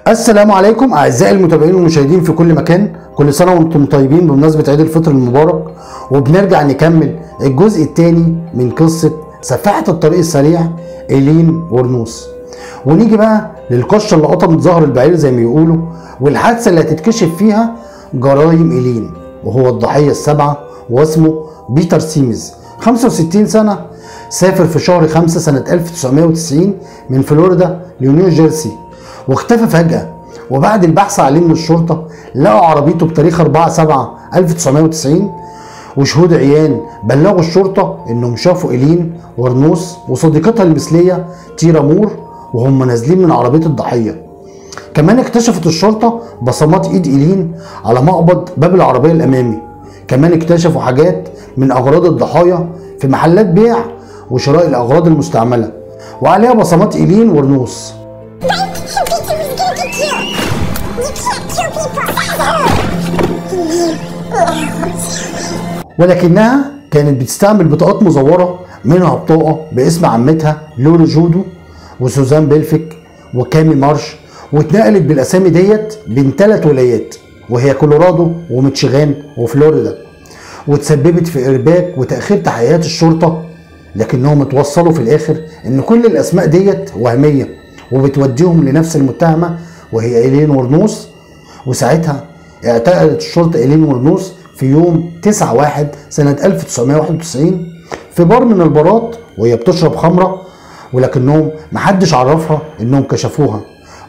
السلام عليكم اعزائي المتابعين والمشاهدين في كل مكان، كل سنة وانتم طيبين بمناسبة عيد الفطر المبارك. وبنرجع نكمل الجزء الثاني من قصة سفاحه الطريق السريع إيلين وورنوس، ونيجي بقى للقشه اللي قطمت ظهر البعير زي ما بيقولوا، والحادثه اللي هتتكشف فيها جرايم إيلين، وهو الضحية السابعة واسمه بيتر سيمز، 65 سنة، سافر في شهر 5 سنة 1990 من فلوريدا لنيو جيرسي واختفى فجأة. وبعد البحث عليه من الشرطة لقوا عربيته بتاريخ 4/7/1990، وشهود عيان بلغوا الشرطة انهم شافوا إيلين وورنوس وصديقتها المثلية تيرا مور وهم نازلين من عربية الضحية. كمان اكتشفت الشرطة بصمات ايد إيلين على مقبض باب العربية الامامي. كمان اكتشفوا حاجات من اغراض الضحايا في محلات بيع وشراء الاغراض المستعملة وعليها بصمات إيلين وورنوس. ولكنها كانت بتستعمل بطاقات مزورة، منها بطاقة باسم عمتها لوري جودو وسوزان بيلفيك وكامي مارش، واتنقلت بالاسامي ديت بين 3 ولايات وهي كولورادو وميتشيغان وفلوريدا، وتسببت في ارباك وتأخير تحقيقات الشرطة، لكنهم اتوصلوا في الاخر ان كل الاسماء ديت وهمية وبتوديهم لنفس المتهمة وهي إيلين وورنوس. وساعتها اعتقلت الشرطة إيلين وورنوس في يوم 9/1/1991 في بار من البارات وهي بتشرب خمرة، ولكنهم محدش عرفها انهم كشفوها،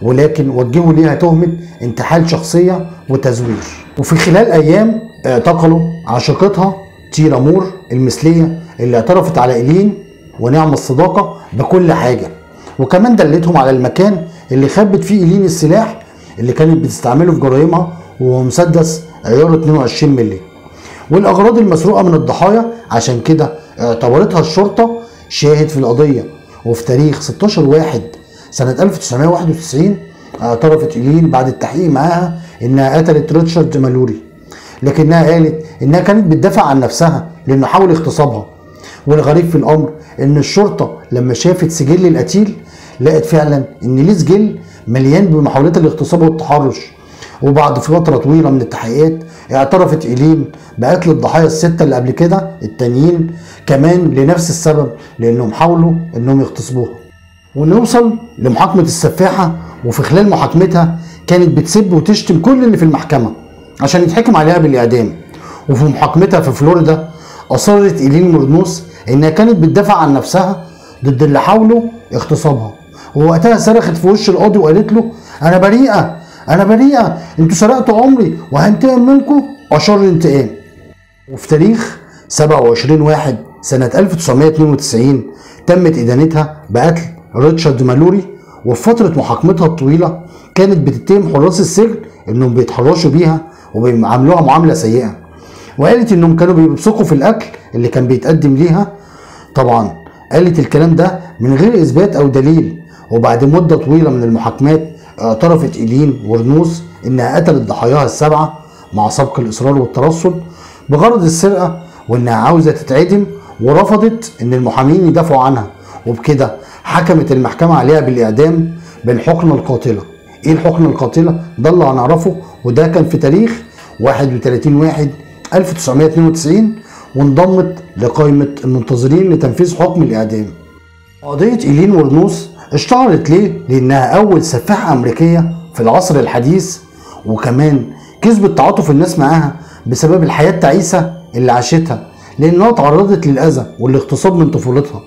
ولكن وجهوا ليها تهمة انتحال شخصية وتزوير. وفي خلال ايام اعتقلوا عشيقتها تيرا مور المثلية اللي اعترفت على إيلين ونعم الصداقة بكل حاجة، وكمان دلتهم على المكان اللي خبت فيه إيلين السلاح اللي كانت بتستعمله في جرايمها، وهو مسدس عياره 22 مللي، والاغراض المسروقه من الضحايا. عشان كده اعتبرتها الشرطة شاهد في القضية. وفي تاريخ 16/1/1991 اعترفت إيلين بعد التحقيق معاها انها قتلت ريتشارد مالوري، لكنها قالت انها كانت بتدافع عن نفسها لانه حاول اغتصابها. والغريب في الامر ان الشرطة لما شافت سجل القتيل لقت فعلا ان ليه سجل مليان بمحاولات الاغتصاب والتحرش. وبعد فترة طويلة من التحقيقات اعترفت إيلين بقتل الضحايا ال6 اللي قبل كده التانيين كمان لنفس السبب، لانهم حاولوا انهم يغتصبوها. ونوصل لمحاكمه السفاحه، وفي خلال محاكمتها كانت بتسب وتشتم كل اللي في المحكمة عشان يتحكم عليها بالاعدام. وفي محاكمتها في فلوريدا اصرت إيلين وورنوس انها كانت بتدافع عن نفسها ضد اللي حاولوا اغتصابها، ووقتها صرخت في وش القاضي وقالت له انا بريئة انا بريئة، انتوا سرقتوا عمري وهنتقم منكم اشر انتقام. وفي تاريخ 27/1/1992 تمت ادانتها بقتل ريتشارد مالوري. وفي فترة محاكمتها الطويلة كانت بتتهم حراس السجن انهم بيتحرشوا بيها وبيعاملوها معاملة سيئه، وقالت انهم كانوا بيبصقوا في الاكل اللي كان بيتقدم ليها. طبعا قالت الكلام ده من غير اثبات او دليل. وبعد مده طويلة من المحاكمات اعترفت إيلين وورنوس انها قتلت ضحاياها ال7 مع سبق الاصرار والترصد بغرض السرقة، وانها عاوزه تتعدم، ورفضت ان المحامين يدافعوا عنها. وبكده حكمت المحكمة عليها بالاعدام بالحقنه القاتلة. ايه الحقنة القاتلة؟ ده اللي هنعرفه، وده كان في تاريخ 31/1/1992، وانضمت لقائمة المنتظرين لتنفيذ حكم الاعدام. قضية إيلين وورنوس اشتهرت ليه؟ لانها اول سفاحه امريكية في العصر الحديث، وكمان كسبت تعاطف الناس معاها بسبب الحياة التعيسه اللي عاشتها، لانها تعرضت للاذى والاغتصاب من طفولتها.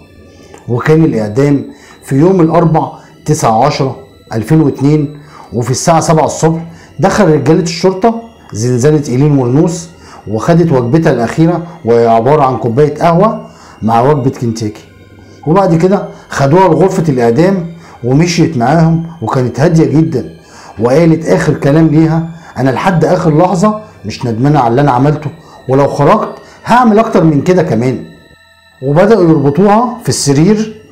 وكان الاعدام في يوم الاربع 9/10/2002، وفي الساعة 7 الصبح دخل رجاله الشرطة زنزانة إيلين وورنوس وخدت وجبتها الاخيرة وهي عبارة عن كوباية قهوة مع وجبة كنتاكي. وبعد كده خدوها لغرفة الإعدام ومشيت معاهم، وكانت هادية جدا، وقالت آخر كلام ليها أنا لحد آخر لحظة مش ندمانة على اللي أنا عملته، ولو خرجت هعمل أكتر من كده كمان. وبدأوا يربطوها في السرير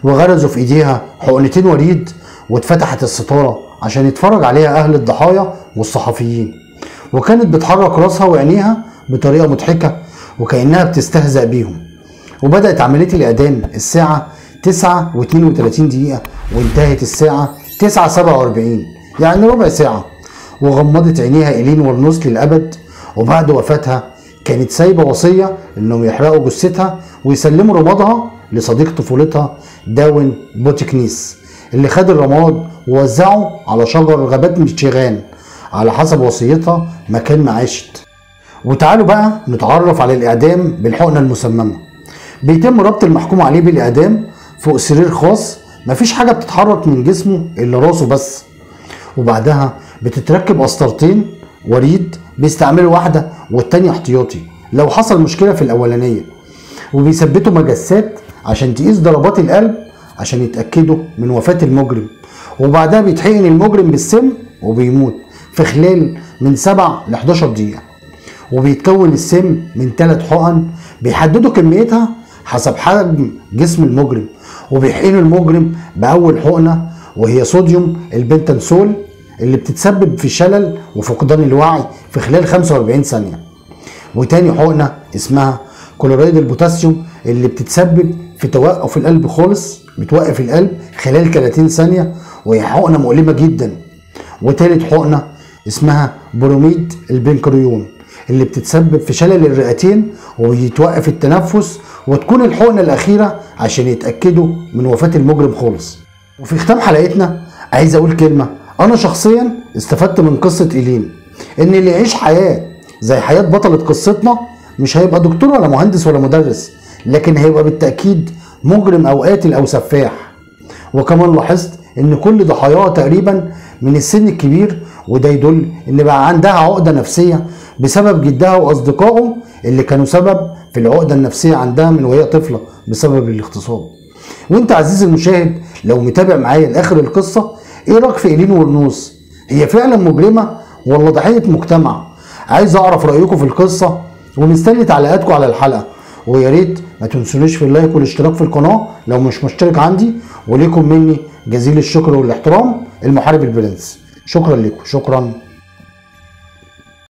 وغرزوا في إيديها حقنتين وريد، واتفتحت الستارة عشان يتفرج عليها أهل الضحايا والصحفيين. وكانت بتحرك راسها وعينيها بطريقة مضحكة وكأنها بتستهزأ بيهم. وبدأت عملية الإعدام الساعة 9:32 وانتهت الساعة 9:47. يعني ربع ساعة، وغمضت عينيها إيلين ورنوس للأبد. وبعد وفاتها كانت سايبة وصية إنهم يحرقوا جثتها ويسلموا رمادها لصديق طفولتها داون بوتكنيس، اللي خد الرماد ووزعه على شجر غابات ميشيغان على حسب وصيتها مكان ما عاشت. وتعالوا بقى نتعرف على الإعدام بالحقنة المسممة. بيتم ربط المحكوم عليه بالإعدام فوق سرير خاص، مفيش حاجة بتتحرك من جسمه إلا راسه بس. وبعدها بتتركب قسطرتين وريد، بيستعملوا واحدة والتانية احتياطي لو حصل مشكلة في الأولانية، وبيثبتوا مجسات عشان تقيس ضربات القلب عشان يتأكدوا من وفاة المجرم. وبعدها بيتحقن المجرم بالسم وبيموت في خلال من 7 ل 11 دقيقة. وبيتكون السم من 3 حقن بيحددوا كميتها حسب حجم جسم المجرم، وبيحقنوا المجرم بأول حقنة وهي صوديوم البنتانسول اللي بتتسبب في شلل وفقدان الوعي في خلال 45 ثانية، وتاني حقنة اسمها كلورايد البوتاسيوم اللي بتتسبب في توقف القلب خالص، بتوقف القلب خلال 30 ثانية وهي حقنة مؤلمة جدا، وتالت حقنة اسمها بروميد البنكريون اللي بتتسبب في شلل الرئتين ويتوقف التنفس، وتكون الحقنة الأخيرة عشان يتأكدوا من وفاة المجرم خالص. وفي ختام حلقتنا عايز أقول كلمة، أنا شخصيا استفدت من قصة إيلين، إن اللي يعيش حياة زي حياة بطلة قصتنا مش هيبقى دكتور ولا مهندس ولا مدرس، لكن هيبقى بالتأكيد مجرم أو قاتل أو سفاح. وكمان لاحظت إن كل ضحاياها تقريبا من السن الكبير، وده يدل إن بقى عندها عقدة نفسية بسبب جدها وأصدقائه اللي كانوا سبب في العقدة النفسية عندها من وهي طفلة بسبب الاغتصاب. وانت عزيزي المشاهد لو متابع معايا لآخر القصة، ايه رأيك في إيلين ورنوس؟ هي فعلا مجرمة ولا ضحية مجتمع؟ عايز اعرف رأيكم في القصة ومستني تعليقاتكم على الحلقة، ويا ريت ما تنسونيش في اللايك والاشتراك في القناة لو مش مشترك عندي، وليكم مني جزيل الشكر والاحترام، المحارب البرنس. شكرا لكم، شكرا.